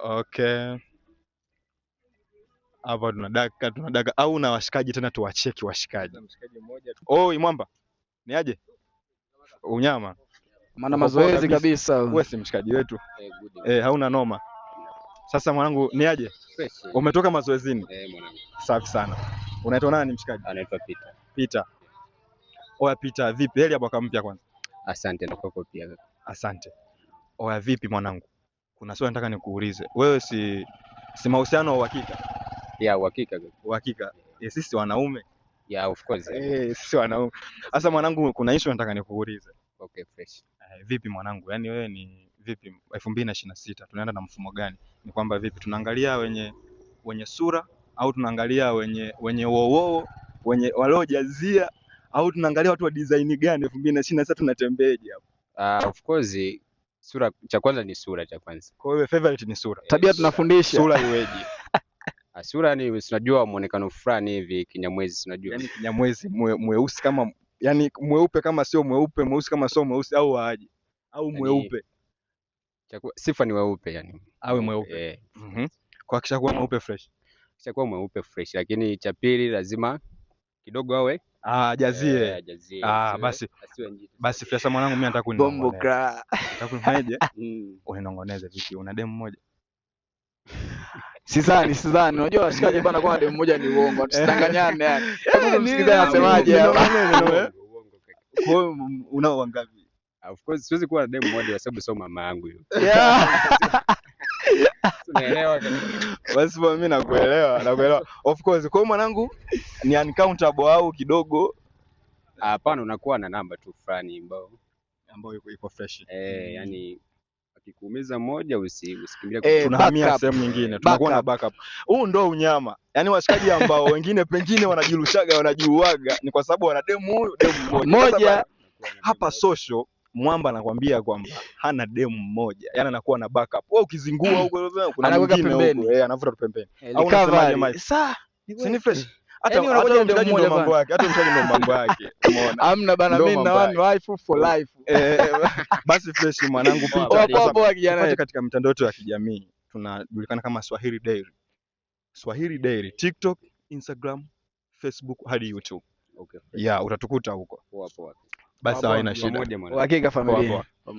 Okay. Hapa tunadaka au na washikaji tena tuwacheki washikaji. Mshikaji mmoja tu. Oi mwamba. Ni aje? Unyama. Maana Uko poa mazoezi kabisa. kabisa. Wewe si mshikaji wetu. Eh, good. Eh, hauna noma. Sasa mwanangu ni aje? Fresh. Umetoka mazoezini? Eh, mwanangu. Safi sana. Unaitwa nani mshikaji? Anaitwa Peter. Peter. Oya Peter, vipi? Heri ya mwaka mpya kwanza. Asante na kwako pia kaka. Asante. Oya vipi mwanangu? Kuna swali nataka nikuulize. Wewe si mahusiano wa uhakika? Ya uhakika kaka. Uhakika. Eh, sisi wanaume. Yeah, of course. Eh, sisi wanaume. Sasa mwanangu kuna issue nataka nikuulize. Okay, fresh. Eh, vipi mwanangu? Yaani wewe ni vipi 2026 tunaenda na mfumo gani? Ni kwamba vipi tunaangalia wenye sura au tunaangalia wenye wowowo, wenye waliojazia au tunaangalia watu wa design gani 2026 tunatembeje hapo? Ah, of course sura cha kwanza ni sura cha kwanza. Kwa hiyo favorite ni sura. Tabia tunafundisha. Sura iweje? Ah, sura ni unajua muonekano fulani hivi kinyamwezi unajua. Yaani kinyamwezi mweusi kama yani mweupe kama sio mweupe, mweusi kama sio mweusi au waaje? Au Yaani- mweupe, Sifa ni weupe yani. awe mweupe. Eh, Kwa kisha kuwa mweupe fresh. kisha kuwa mweupe fresh, lakini cha pili lazima kidogo awe Ah, ajazie. eh, ajazie. Ah, basi Asiwe njiti. basi fresh mwanangu mimi nataka Bombo kuninong'oneza. kra. Nataka kunifanyaje? Uninong'oneze vipi? Una demu moja? Sidhani, sidhani. Unajua washikaji bana kwa demu moja ni uongo. Tusidanganyane yani. Hebu tumsikize anasemaje hapa. Ninong'oneze, Uongo, kaka. Kwa hiyo unao wangapi? Of course siwezi kuwa na demu moja kwa sababu sio mama yangu hiyo. Yeah. Unaelewa kaka? Basi bwana mimi nakuelewa, nakuelewa. Of course, kwa hiyo mwanangu ni uncountable au kidogo Hapana, unakuwa na namba tu fulani ambayo ambayo iko fresh. eh, yani akikuumiza moja usikimbilie Eh, Tunahamia backup. sehemu nyingine, tunakuwa na backup. Huu ndo unyama. Yaani washikaji ambao wengine pengine wanajirushaga, wanajiuaga ni kwa sababu wana demu huyu, demu mmoja. Sasa Moja. bana, hapa social mwamba anakwambia kwamba hana demu mmoja, yaani anakuwa na backup. Wewe ukizingua huko kuna Anaweka mwingine pembeni. huko, eh, anavuta tu pembeni. Au unasemaje Recovery. Mike? Sa. Si ni fresh? Hata Yaani unakuja hata demu mshikaji ndo mmoja mambo bana. yake, hata mshikaji ndo mambo yake. Umeona? Hamna bana, Ndo mimi na mambo one wife for life. Eh, basi fresh mwanangu Poa, Peter. Poa Sasa, poa poa kijana. tupate katika mitandao yetu ya kijamii tunajulikana kama Swahili Diary. Swahili Diary, TikTok, Instagram, Facebook hadi YouTube. Okay, fresh. Yeah, utatukuta huko. Poa poa. Basi Poa, poa. haina shida. Pamoja mwanangu. Uhakika Poa familia. poa.